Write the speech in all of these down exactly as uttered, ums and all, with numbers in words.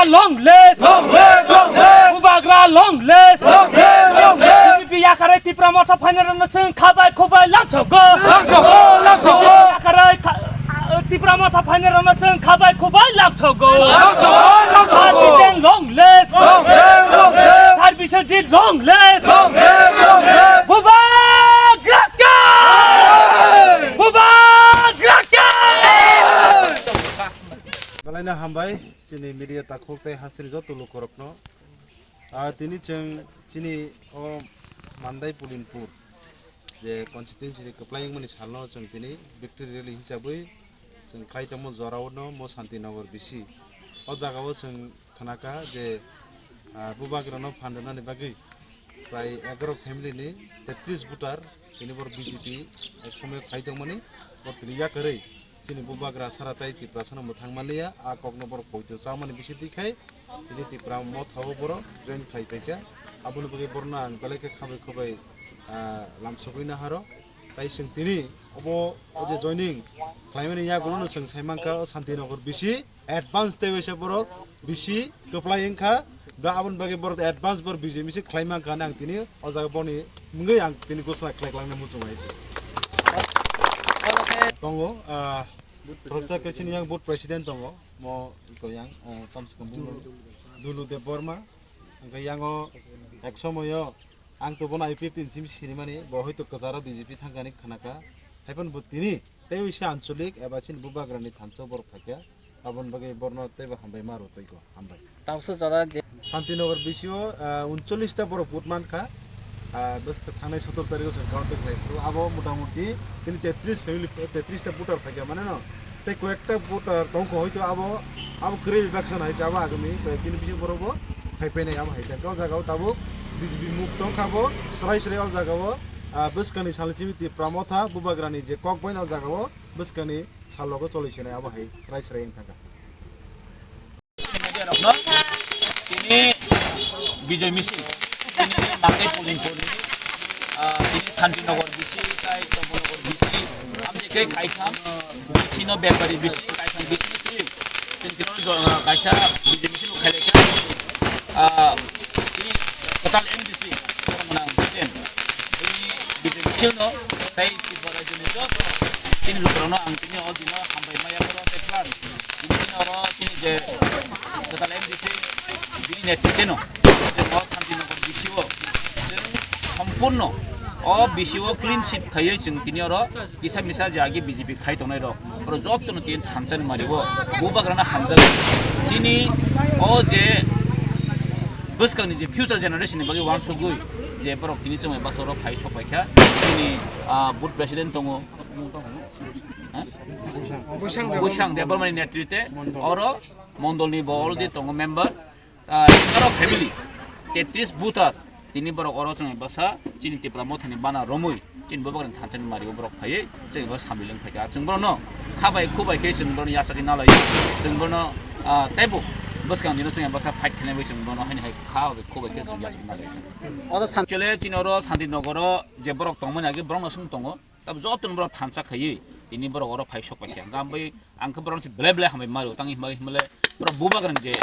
Long live! Long live! Long live! Bubagra long live! Long live! Long live! B J P yakarwi Tipra Motha phainai rokno chwng khabai khubai lamsogo. Lamsogo! Lamsogo! Yakarwi kha-, Tipra Motha phainai rokno chwng khabai khubai lamsogo. Lamsogo! Lamsogo! Sir Jiten long live! Long live! Long live! Sir Biswajit long live! Long live! Long live! Bubagra jai! Bubagra jai! Belai no hambai. Chini media takhuk tei hasteni joto lukurokno, ah, tini chwng chini o Mandai Pulinpur je constituency ni kwplai wngmani salno chwng tini victory rally hisabwi chwng khlai tongmo jorao no mo Santinagar bisi. O jagao chwng khnakha je, ah, bubagrano phan rwnani bagwi prai egaroh family ni tetris voter tini bor B J P ek somoy khlai tongmani bor tini yakarwi chini bubagra sara tai Tiprasano mwthang manliya, a kokno bor poito chamani bisi twi khai tini Tipra Mothao boro join khlai paikha. Aboni bagwi borno ang belai khe khabai khubai, ah, lamsogwi naharo. Tai chwng tini obo o je joining khlaimani yagulono chwng saimankha o Santinagar bisi advance tei waisa borok bisi kwplai wngkha. Ba aboni bagwi borok advance borok B J P si khlai mankha ang tini o jaga boni mungwi ang tini gosla khlai klangna muchung hai se. Tongo, ah, khoroksa khe chini yang board president tongo, mo ko yang, ah, kam se kam Dulu Debbarma, hwnkhe yango ek somoyo ang to bono I P F T ni simi sinimani, bo hoito kwcharo B J P thangkani khnakha. Haiphano bo tini tei waisa anchalik eba chini bubagrani thansa borok phaikha. Aboni bagwi borno teibo hambai ma rw twi ko, hambai. Tabuksa jora je Santinagar bisio, ah, uncholish ta borok vote mankha. Ah, bwswk thangnai sotor tarikh o chwng counting khlai phuru abo motamuti tini tetris family, tetris ta voter phaikha mane no. Tei koyekta voter tongkha hoito abo, abo kwrwi election hai se abo agami koyek din bising borok bo phai painai abo hai tongkha. O jaga o tabuk B J P mukto wngkha bo, srai srai o jaga o, ah, bwskangni salni simi Tipra Motha bubagrani je kok bai no o jaga o bwskangni salogo choli sinai abo hai srai srai wng thangkha. Media rokno tini Bijoy Misil, tini Mandai Pulinpurni, ah, tini Santinagar bisi, tai Chombonagar bisi, amtwi khe kaitham, bisino Bekbari bisi, kaitham bisini twi, tini tini jo-, ah, kaisa Bijoy Misil khailai khe, ah, tini kwtal M D C, Koromnang Jiten, tini Bijoy Misilno, tai Tripura rajyoni joto tini lukurokno ang tini o dino hambai maya borok tei plus tini oro tini je kwtal M D C bini netrite no je o Santinagar bisio chwng sompurno o bisio clean sheet khaiwi chwng tini oro kisa misa je agi B J P khai tongnai rok oro jotono tini thansa ni mari o bubagrano hamjak chini o je bwskangni je future generation ni bagwi uansugwi je borok tini chwngbai baksa oro phai sok paikha chini, ah, board president tongo. Busang Debbarmani netrite oro mondolni bo already tongo member, ah, egaroh family, tetris voter, tini borok oro chwng basa chini Tipra Mothani bana romwi chini bubagrani thansa ni mari o borok phaiwi chwng bo sambil wng phaikha. Chwng borokno khabai khubai khe chwng borokno yachagwi nalai, chwng borokno, ah, teibo bwskang dino chwng basa fight khlainai bai chwng borokno haini hai khabai khubai khe chwng yachagwi nalai. Chole chini oro Santinagar o je borok tongmani age borokno swng tongo. Tabuk jotono borok thansa khaiwi tini borok oro phai sok paikha. Hwnkhe ang bai ang khe borok se belai belai hambai maro tangwi himlai himlai borok bubagrani je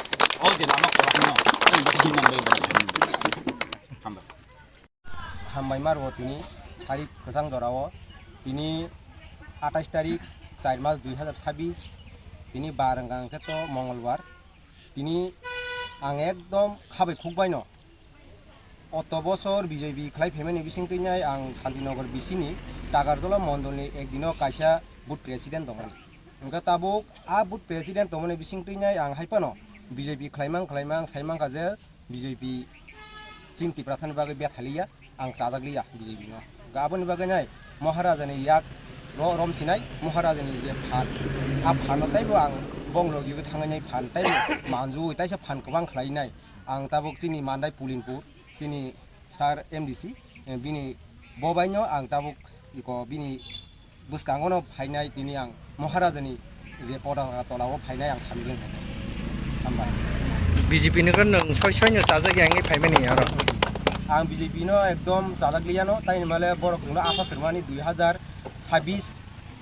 o je lama kwrak no tini bwswk himnang bai borok hambai. Hambai maro tini sari kwchang jorao tini atais tarik char mas dui hazar sabis tini bar wngkha hwnkhe to mongolbar tini ang ekdom khabai khukbai no Oto bosor B J P khlai phaimani bising twi nai ang Santinagar bisini Tagartola mondolni ek dino kaisa booth president tongmani. Hwnkhe tabuk a booth president tongmani bising twi nai ang hai phano B J P khlaimang khlaimang sai mankha je B J P chini Tiprasani bagwi bethaliya ang chajakliya B J P no. Hwnkhe aboni bagwi nai Maharajani yak ro romsinai Maharajani je phan a phanno taibo ang bongni logi thangwi nai phan taibo manjui taisa phan kwbang khlai nai. Ang tabuk chini Mandai Pulinpur, chini sir M D C, eh, bini bo bai no ang tabuk iko bini bwskango no phainai tini ang Maharajani je Potaka tola o phainai ang samileng phainai. Hambai. B J P ni khe nwng soi soi no chajak yang wngwi phaimani oro. Ang B J P no ekdom chajak liya no, tai ni male borok chwngno asa swrwmani dui hazar sabis,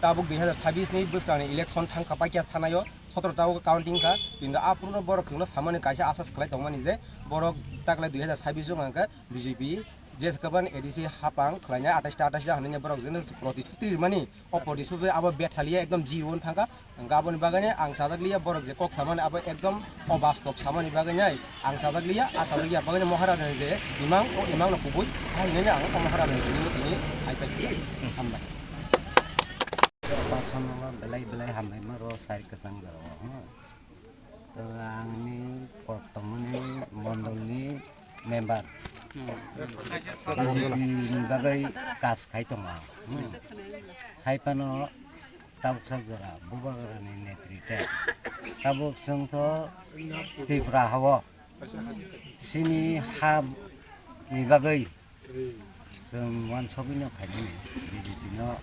tabuk dui hazar sabis ni bwskang ni election thang kha paikha thanai o. Sotro ta o counting kha, kintu a puruno borok chwngno samani kaisa asas khlai tongmani je borok taklai dui hazar sabbish o hwnkhe B J P je kwbang A D C hapang khlainai atais ta atais ta hwnwi borok jeno protisthuti rwmani, o protisthuti abo bethaliya ekdom zero wng thangkha. Hwnkhe aboni bagwi ang sajak liya borok je kok samani abo ekdom obastob samani bagwi ang sajak liya, a sajak liya bagwi Maharaj ni je imang, o imang no kubui hai hinwi ang o Maharaj ni tini tini hai pai khe. Hambai. Personal belai belai hambai ma ro sari kwchang jora o. To ang ni koktwma ni mondol ni member. B J P ni bagwi kas khai tongo ang. Hmm. Khai phano tabuk sak jora Bubagra ni netrite. Tabuk chwng to Tripura hao. Chini ha ni bagwi chwng uansugwi no khaimani, B J P no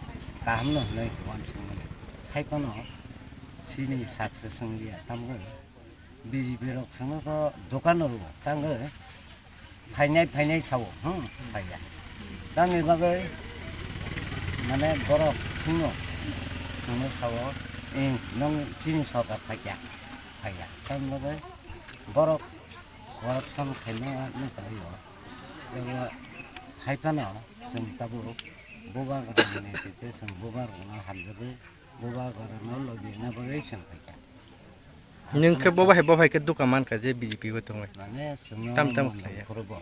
kaham no hwnwi uansukmani. Khai phano chini success wng liya, tamgwi B J P rok chwngno to dokan rwo, tangwi phainai phainai sao, hmm, phaiya. Tamni bagwi mane borok chwngno chwngno sao, "Eh, nwng chini sorkar phaikya, phaiya." Tamni bagwi borok corruption khaima nukhlaio. Ebo hai phano chwng tabuk Bubagra ni netrite chwng Bubagrano hamjagwi Bubagrano logi rwna bagwi chwng phaikha. Nwng khe bo bahai bo phai khe duka mankha je B J P o tongwi. Mane chwngno Tam tam mondol khlaiya. Khorogo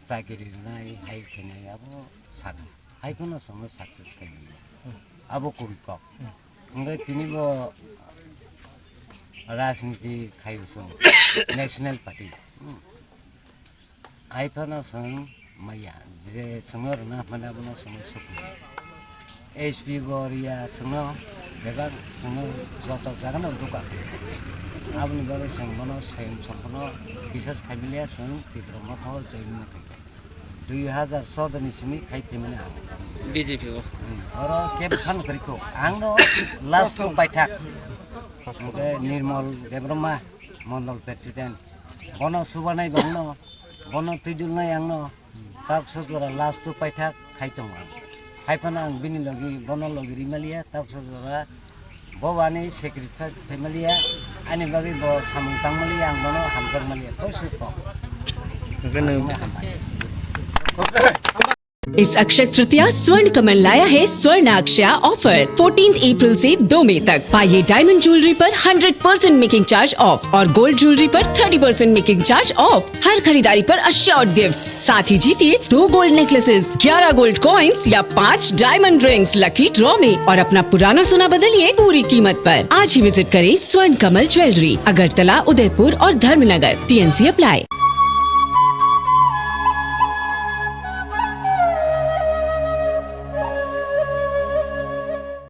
chakiri rwnai hai khainai abo sakha. Hai phano chwngno success khaimani. Abo kubui kok. Hwnkhe tini bo rajniti khaio chwng National Party. Hmm. Hai phano chwng maya, je chwngno rwna hwnmani abono chwngno sukli. S P bo riya chwngno, bebak chwngno joto jagano duka khaio. Aboni bagwi chwng bono swayam sompono bisas khaimiliya chwng Tipra Motha o join wngma khaikha. Dui hazar choudo ni simi khai phaimani ang. B J P o. Hmm, oro kebo phano kwrwi kho. Ang no last o paithak. Hwnkhe Nirmal Debbarma, Mondol President. Bono subanai bongno, bono twidulnai angno, tak sojora last o paithak khai tongo. Hai phano ang bini logi, bono logi rimaliya, tak sojora bo ani sacrifice khaimaliya, ani bagwi bo samung tangmaliya, ang bono hamjakmaliya, koi suk kok. Hwnkhe nwng Aswkno hambai. इस अक्षय तृतीया स्वर्ण कमल लाया है स्वर्ण अक्षया offer. Fourteenth अप्रैल से दो मई तक पाइए डायमंड ज्वेलरी पर hundred percent making charge off और गोल्ड ज्वेलरी पर thirty percent making charge off. हर खरीदारी पर अश्योर्ड गिफ्ट, साथ ही जीतिए दो गोल्ड नेकलेसेस, ग्यारह गोल्ड कॉइंस या पाँच डायमंड रिंग्स लकी ड्रॉ में और अपना पुराना सोना बदलिए पूरी कीमत पर। आज ही विजिट करें स्वर्ण कमल ज्वेलरी, अगरतला, उदयपुर और Dharmanagar. T N C apply।